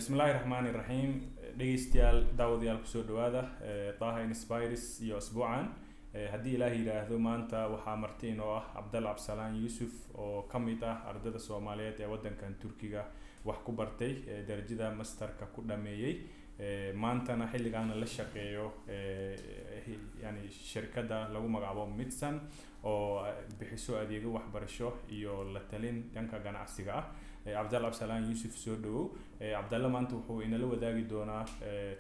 Bismillahi raxmaani raxiim. Dhegeystayaal, daawadayaal, kusoo dhawaada Taha Inspires iyo asbuucan. Haddii Ilaah yidhaahdo, maanta waxaa marti inoo ah Cabdalla Cabsalaan Yuusuf oo ka mid ah ardada Soomaaliyeed ee waddankan Turkiga wax ku bartay, darajada masterka ku dhameeyey, maantana xilligaana la shaqeeyo yani shirkadda lagu magacaabo Midson oo bixiso adeegyo waxbarasho iyo la talin dhanka ganacsiga ah. Cabdalla Cabsalaan Yuusuf, soo dhawow. Cabdalla maanta wuxuu inala wadaagi doonaa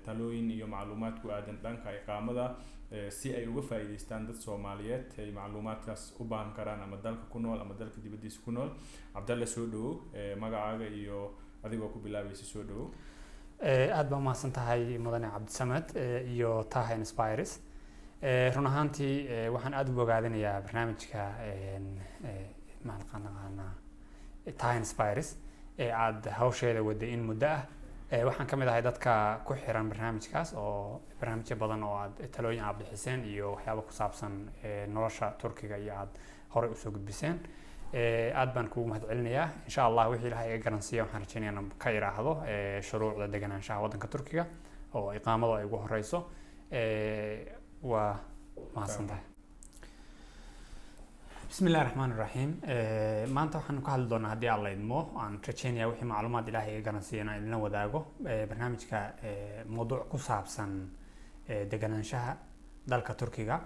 talooyin iyo macluumaad ku aadan dhanka iqaamada, si ay uga faa'iideystaan dad Soomaaliyeed ay macluumaadkaas u baahan karaan, ama dalka ku nool ama dalka dibaddiisa ku nool. Cabdalla, soo dhawow. Magacaaga iyo adigoo ku bilaabaysa, soo dhawow. Aad baa umahadsan tahay, mudane Cabdisamed iyo Taha Inspires. Run ahaantii waxaan aada u bogaadinayaa barnaamijka maxaan naqaanaa Taha Inspires ee aada hawsheeda waday in muddo ah. Waxaan ka mid ahay dadka ku xiran barnaamijkaas, oo barnaamijyo badan oo aad talooyin aad bixiseen iyo waxyaabo ku saabsan nolosha Turkiga iyo aad horey usoo gudbiseen. Aad baan kugu mahad celinayaa. Insha Allah, wixii Ilahay iga garansiiya waxaan rajeynaya inaan ka iraahdo shuruucda deganaanshaha waddanka Turkiga oo iqaamadu ay ugu horeyso. Waa mahadsan tahay. Bismi illahi raxmaan iraxiim. Maanta waxaan ka hadli doonaa, haddii Alla idmo, aan rajeynaya wixii macluumaad Ilahay iga garansiiya inaan idinla wadaago, barnaamijka mawduuc ku saabsan deganaanshaha dalka Turkiga,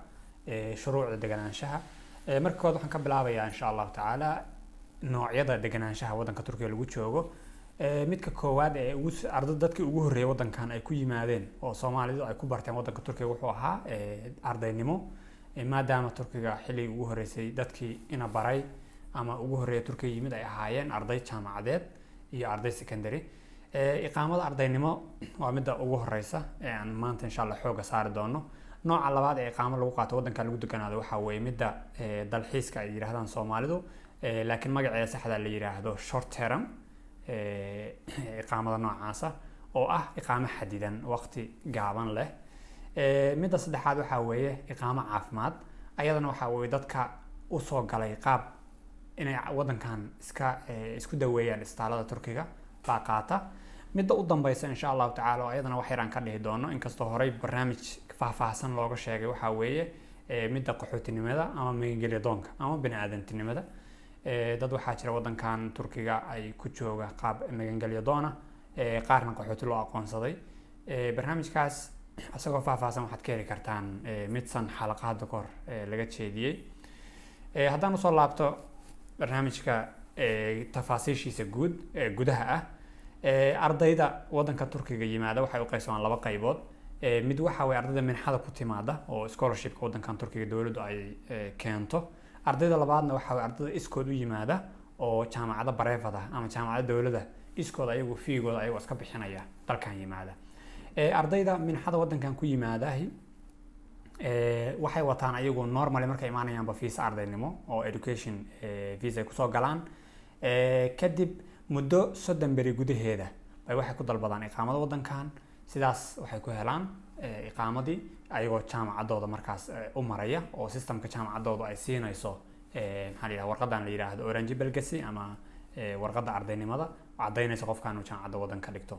shuruucda deganaanshaha. Marka kood waxaan ka bilaabayaa, insha Allahu tacaala, noocyada deganaanshaha waddanka Turkiga lagu joogo. Midka koowaad ee ugu arda dadkii ugu horreeyay waddankan ay ku yimaadeen oo Soomaalidu ay ku barteen waddanka Turkiga wuxuu ahaa ardaynimo, maadaama Turkiga xilligii ugu horreysay dadkii ina baray ama ugu horreeya Turkiga yimid ay ahaayeen arday jaamacadeed iyo arday secondary. Iqaamada ardaynimo waa midda ugu horeysa ee aan maanta, insha Allah, xooga saari doono. Nooca labaad ee iqaamo lagu qaato waddanka lagu deganaado waxaa weeye midda dalxiiska ay yidhaahdaan Soomaalidu, laakiin magaceeda saxda la yidhaahdo short term. Iqaamada noocaasa oo ah iqaamo xadidan, waqti gaaban leh. Midda saddexaad waxaa weeye iqaamo caafimaad. Ayadana waxaa weeye dadka usoo galay qaab inay waddankan iska isku daweeyaan isbitaalada Turkiga baa qaata. Midda u dambeysa, insha Allahu tacaala, oo ayadana wax yar aan ka dhihi doono, inkastoo horey barnaamij faahfaahsan looga sheegay, waxaa weeye midda qaxootinimada ama magangelya doonka ama bini aadantinimada. Dad waxaa jira waddankan Turkiga ay ku jooga qaab magangelya doona, qaarna qaxooti loo aqoonsaday. Barnaamijkaas isagoo faahfaahsan waxaad ka heli kartaan Midsan xalaqa hadda kahor laga jeediyey. Haddaan usoo laabto barnaamijka tafaasiishiisa guud ee gudaha ah, ardayda waddanka Turkiga yimaada waxay u qaybsamaan laba qaybood. Mid waxa weye ardayda minxada ku timaada oo scholarshipka waddankan Turkiga dowladdu ay keento. Ardayda labaadna waxa weye ardayda iskood u yimaada oo jaamacado private ah ama jaamacado dowladda iskood ayagu fee-gooda ayagoo iska bixinaya dalkan yimaada. Ardayda minxada waddankan ku yimaadahi waxay wataan ayagu normally markay imaanayaanba visa ardaynimo oo education visa ay kusoo galaan. Kadib muddo 30 beri gudaheeda bay waxay ku dalbadaan iqaamada waddankan. Sidaas waxay ku helaan iqaamadii ayagoo jaamacadooda markaas u maraya oo systemka jaamacadooda ay siinayso maxaa la yidhaha, warqadan la yidhaahdo öğrenci belgesi ama warqadda ardaynimada caddaynaysa qofkan uu jaamacadda waddanka dhigto.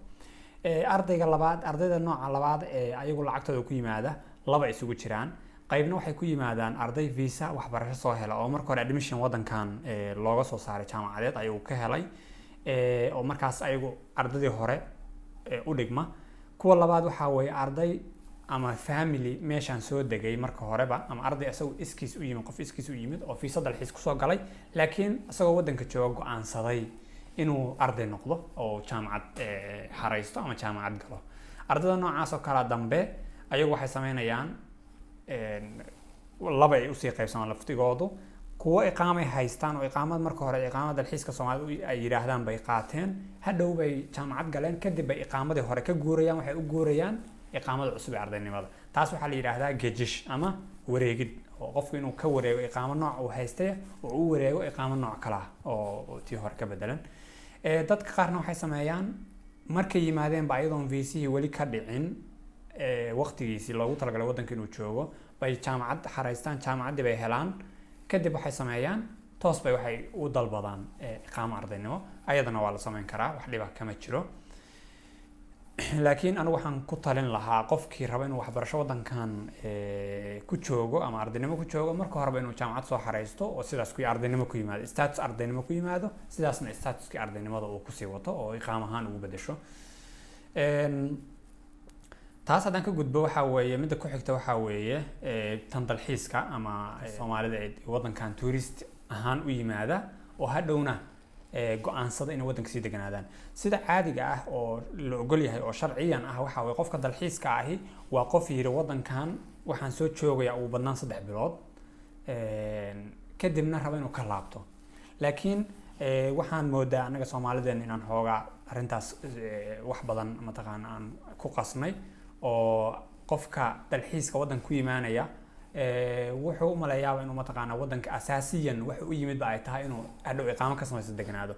Ardayga labaad, ardayda nooca labaad ee ayagu lacagtooda ku yimaada, laba isugu jiraan. Qaybna waxay ku yimaadaan arday visa waxbarasho soo hela oo marka hore admission waddankan looga soo saaray jaamacadeed ayagu ka helay, oo markaas ayagu ardadii hore u dhigma. Kuwa labaad waxaa weeye arday ama family meeshaan soo degay marka horeba, ama arday isagoo iskiis u yimid, qof iskiis u yimid oo fiisa dalxiis kusoo galay, laakiin isagoo waddanka jooga go-aansaday inuu arday noqdo oo jaamacad xaraysto ama jaamacad galo. Ardayda noocaas oo kalea dambe ayagu waxay sameynayaan, laba ay usii qaybsamaan laftigoodu. Kuwo iqaamay haystaan oo iqaamad marka hore iqaamad dalxiiska Soomaalida ay yidhaahdaan bay qaateen, hadhow bay jaamacad galeen, kadib bay iqaamadii hore ka guurayaan, waxay u guurayaan iqaamada cusub ee ardaynimada. Taas waxaa la yidhaahdaa geçiş ama wareegid, oo qofku inuu ka wareego iqaamo nooc uu haystay oo u wareego iqaamo nooc kale ah oo tii hore ka bedelan. Dadka qaarna waxay sameeyaan, markay yimaadeenba ayadoon viisihii weli ka dhicin waqtigiisii loogu talagalay waddanka inuu joogo bay jaamacad xaraystaan, jaamacaddii bay helaan, kadib waxay sameeyaan toos bay waxay u dalbadaan iqaamo ardaynimo. Ayadana waa la sameyn karaa, wax dhiba kama jiro. Laakiin anigu waxaan ku talin lahaa qofkii raba inuu waxbarasho waddankan ku joogo ama ardaynimo ku joogo, marka horeba inuu jaamacad soo xareysto oo sidaas ku ardaynimo ku yimaado, status ardaynimo ku yimaado, sidaasna statuskii ardaynimada uu kusii wato oo iqaam ahaan ugu bedesho. Taas haddaan ka gudbo, waxaa weeye midda ku xigta waxaa weeye tan dalxiiska ama Soomaalida ee waddankan tourist ahaan u yimaada oo hadhowna go-aansada inay waddanka sii deganaadaan. Sida caadiga ah oo la ogol yahay oo sharciyan ah waxaa weye qofka dalxiiska ahi waa qof yidhi waddankan waxaan soo joogayaa ugu badnaan 3 bilood, kadibna raba inuu ka laabto. Laakiin waxaan moodaa annaga Soomaalideen inaan xoogaa arrintaas wax badan mataqaana aan ku qasnay, oo qofka dalxiiska waddanka ku yimaanaya wuxuu u maleeyaaba inuu mataqaana waddanka asaasiyan waxa u yimid ba ay tahay inuu hadhow iqaamo ka samaysto, deganaado.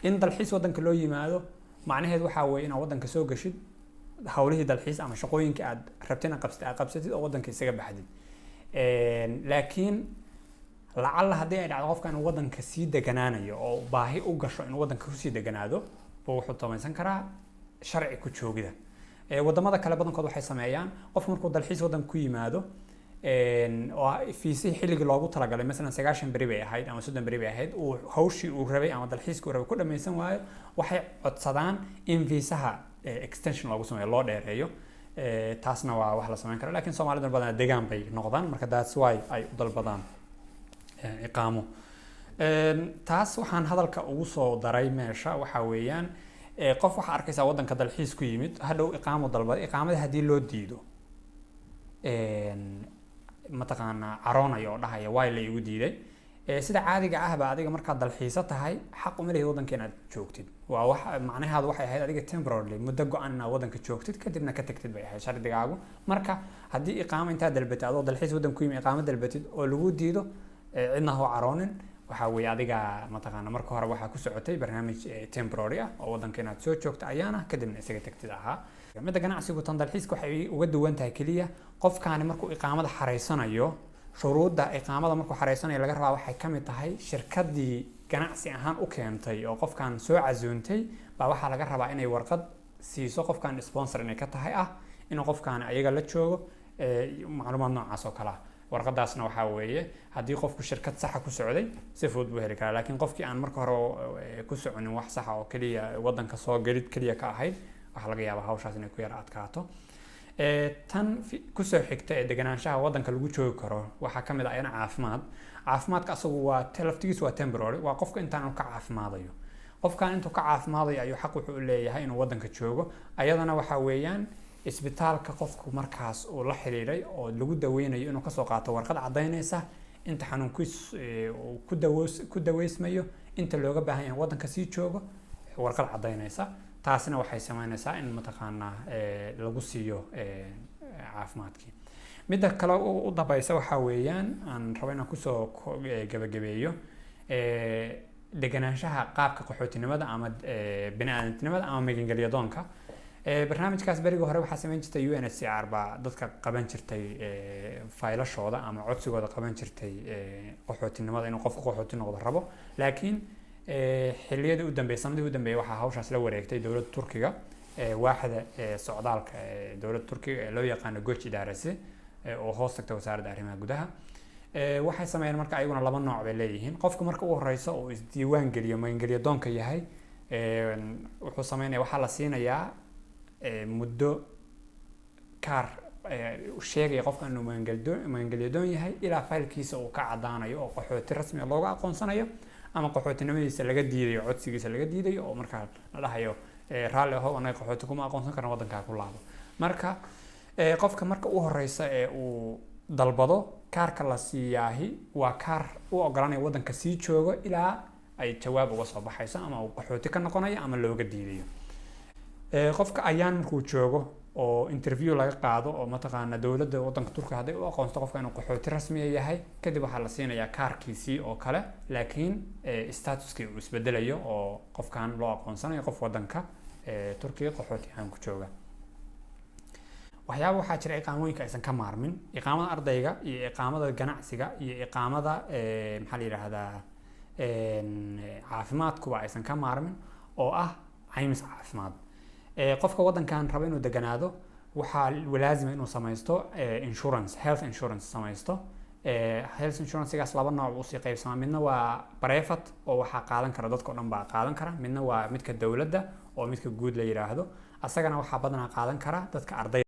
In dalxiis waddanka loo yimaado macnaheed waxaa weeye inaad waddanka soo gashid, hawlihii dalxiis ama shaqooyinka aad rabtay inaad qabsatid aad qabsatid oo waddanka isaga baxdid. Laakiin lacalla haddii ay dhacdo qofka inuu waddanka sii deganaanayo oo baahi u gasho inuu waddanka kusii deganaado, buu wuxuu samaysan karaa sharci ku joogida. Waddamada kale badankood waxay sameeyaan, qofku markuu dalxiis waddanka ku yimaado oo fiisihii xilligii loogu talagalay, masalan 90 beri bay ahayd ama 30 beri bay ahayd, uu hawshii uu rabay ama dalxiiskii uu rabay ku dhammaysan waayo, waxay codsadaan in fiisaha extension loogu sameeyo, loo dheereeyo. Taasna waa wax la sameyn karo. Laakiin Soomaalida badanaa degaan bay noqdaan, marka that's why ay u dalbadaan iqaamo. Taas waxaan hadalka ugu soo daray meesha waxaa weeyaan qof waxaa arkaysaa waddanka dalxiis ku yimid, hadhow iqaamo dalbaday, iqaamadii haddii loo diido mataqaanaa caroonaya oo dhahaya waay la igu diiday. Sida caadiga ahba adiga markaad dalxiiso tahay xaq uma lihid waddanka inaad joogtid. Waa wax macnaheedu waxay ahayd adiga temporarily, muddo go-an inaad waddanka joogtid, kadibna ka tagtid bay ahayd shardigaagu. Marka haddii iqaamo intaad dalbatid, adoo dalxiis waddanka ku yimi iqaamo dalbatid oo lagu diido, cidna ha u caroonin. Waxaa weeye adiga mataqaana marka hore waxaa ku socotay barnaamij temporary ah oo waddanka inaad soo joogto ayaana kadibna isaga tagtid ahaa. Midda ganacsigu tan dalxiiska waxay uga duwan tahay keliya, qofkaani markuu iqaamada xareysanayo, shuruudda iqaamada markuu xareysanayo laga rabaa waxay ka mid tahay shirkaddii ganacsi ahaan u keentay oo qofkan soo casuuntay baa waxaa laga rabaa inay warqad siiso qofkan sponsor inay ka tahay ah, inuu qofkaan ayaga la joogo, macluumaad noocaas oo kale ah. Warqadaasna waxaa weeye haddii qofku shirkad saxa ku socday si fudud buu heli karaa, laakiin qofkii aan marka hore ku soconin wax saxa oo keliya waddanka soo gelid keliya ka ahayd, waxaa laga yaabaa hawshaas inay ku yara adkaato. Tan kusoo xigta ee deganaanshaha waddanka lagu joogi karo waxaa ka mid ah iyana caafimaad. Caafimaadka asagu waa laftigiisu waa temporary, waa qofka intaan ka caafimaadayo. Qofkan intuu ka caafimaadayo ayuu xaq wuxuu u leeyahay inuu waddanka joogo. Ayadana waxaa weeyaan isbitaalka qofku markaas uu la xiriiray oo lagu daweynayo inuu kasoo qaato warqad caddaynaysa inta xanuunkiis uu ku daweysmayo, inta looga baahan yahay waddanka sii joogo, warqad caddaynaysa. Taasina waxay sameynaysaa in mataqaanaa lagu siiyo caafimaadkii. Midda kale u dambaysa waxaa weeyaan aan rabo inaan kusoo gabagabeeyo deganaanshaha qaabka qaxootinimada ama bini-aadantinimada ama magangelyadoonka. Barnaamijkaas berigii hore waxaa sameyn jirtay UNHCR baa dadka qaban jirtay faylashooda ama codsigooda qaban jirtay qaxootinimada, inuu qofku qaxooti noqdo rabo. Laakiin xilliyadii u dambeeyay, sanadihii u dambeeyay, waxaa hawshaas la wareegtay dowladda Turkiga, waaxda socdaalka ee dowladda Turkiga ee loo yaqaano Göç İdaresi oo hoos tagta wasaaradda arrimaha gudaha. Waxay sameeyeen marka ayaguna laba nooc bay leeyihiin. Qofka marka u horeysa uu isdiiwaan geliyo, magangelyo doonka yahay, wuxuu sameynaya waxaa la siinayaa muddo kaar sheegaya qofka inuu magangelyo doon yahay ilaa faylkiisa uu ka caddaanayo oo qaxooti rasmi ah looga aqoonsanayo ama qaxootinimadiisa laga diidayo, codsigiisa laga diidayo, oo markaa la dhahayo raalli ahow, annaga qaxooti kuma aqoonsan karna, waddankaa ku laabo. Marka qofka marka u horeysa ee uu dalbado, kaarka la siiyaahi waa kaar u ogolanaya waddanka sii joogo ilaa ay jawaab uga soo baxayso ama uu qaxooti ka noqonayo ama looga diidayo. Qofka ayaan markuu joogo oo interview laga qaado oo mataqaana dowladda waddanka Turkiga hadday u aqoonsato qofka inuu qaxooti rasmiya yahay, kadib waxaa la siinayaa kaarkiisii oo kale, laakiin statuskii uu isbedelayo oo qofkan loo aqoonsanayo qof waddanka Turkiga qaxooti ahaan ku jooga. Waxyaaba waxaa jira iqaamooyinka aysan ka maarmin: iqaamada ardayga iyo iqaamada ganacsiga iyo iqaamada maxaa la yidhaahdaa caafimaadkuba aysan ka maarmin, oo ah caymis caafimaad. Qofka waddankan raba inuu deganaado waxaa laazima inuu samaysto insurance, health insurance samaysto. Health insurancegaas laba nooc buu usii qaybsamaa: midna waa private oo waxaa qaadan kara dadka o dhan baa qaadan kara, midna waa midka dowladda oo midka guud la yiraahdo. Asagana waxaa badanaa qaadan kara dadka ardayda.